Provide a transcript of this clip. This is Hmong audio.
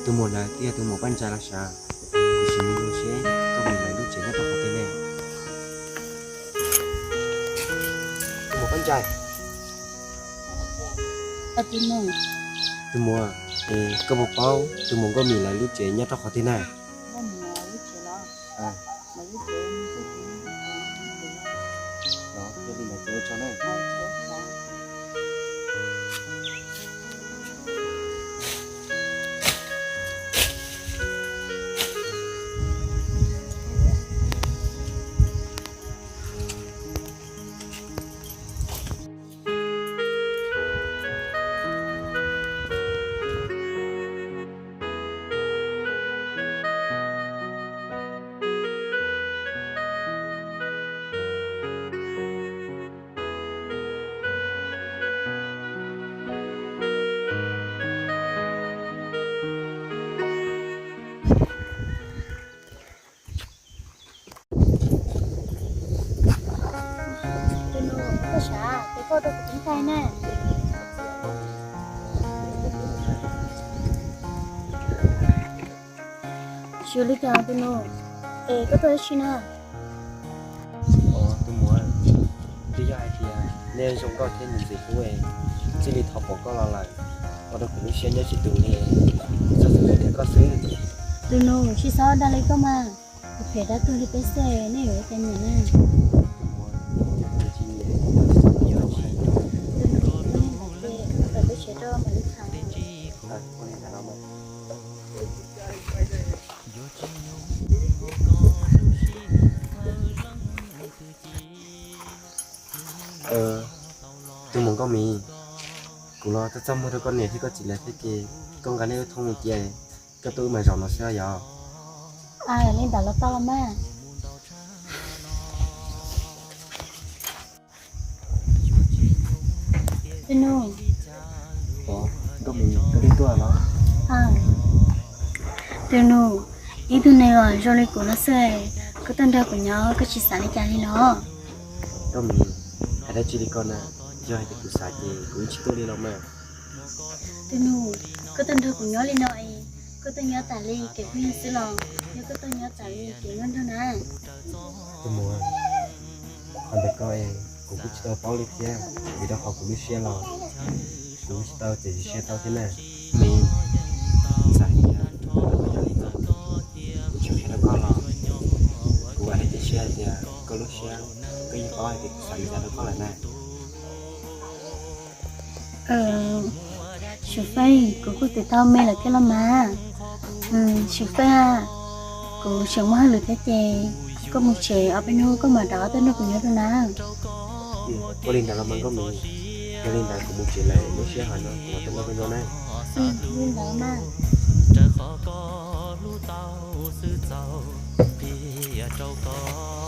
Tus muam ntawd twb yog tus muam Paj Ntxais los sav. Kuv sim mus seb koj mus lawv lub tsev nyob rau qhov twg ne. Tus muam Paj Ntxais. Tus muam, koj puas paub tus muam Nkauj Mim lawv lub tsev nyob rau qhov twg na? Tus nus, koj sav ces koj rau kuv ceev faj na. Xyov li cas tus nus, es koj tuaj dab tsi na? Tus muam, twb yog hais tias nej zoo nkauj thiab ntxim hlub, txij li thaum pom koj los lawm, ua rau kuv lub siab nyob tsis tus li, txhob xav tias koj xwb. Tus nus, tsis txhob dag li koj mas, kuv phem dab tuag li peb xwb, nej yuav ua cas nyiam na? Tus nus, koj lam teb tsev rau mam li tham. Tus muam Nkauj Mim, kuv los txaj txaj muag rau koj niam thiab koj txiv lawv thiab ces koj nqa nej lub thoob mus cia, koj tuaj wb mas zaum no xwb yog? Li ntawd los tau los mas. Tus nus, koj twb tuaj los? Tus nus, ib tug neeg zoo li kuv no xwb, koj tuaj nrog kuv nyob koj tsis xav li cas li no? Nkauj Mim, hais dab tsi li koj na, yog hais tias kuv xav ces kuv yeej tsis tuaj li los mas. Tus nus, koj tuaj nrog kuv nyob li no es koj tuaj nyob tas li kev pheej xwb los yog koj tuaj nyob tas li kev nkauj nraug na? Tus muam, qhov ntawd koj es kuv kuj tsis tau paub li thiab, vim rau qhov kuv lub siab los kuv tsis tau txiav txim siab tau thiab na. Mim, txawm hais tias koj yog li no, kuv tsis qhia rau koj los kuv vam thiab cia siab hais tias koj lub siab koj yeej paub hais tias kuv xav li cas rau koj lawm na. Xyum Feej, kuv kuj twb tau me lawm thiab los mas. Xyum Feej, kuv tseem muaj hauj lwm thiab ces koj mus tsev, ob peb hnub koj mam rov qab tuaj nrog kuv nyob dua na. Ua li ntawd los mas Nkauj Mim, yog li ntawd kuv mus tsev lawm, lub sij hawm no kuv mam tuaj nrog koj nyob na. Li ntawd mas. Rau qhov koj hlub tau xwb txaus qhia rau koj.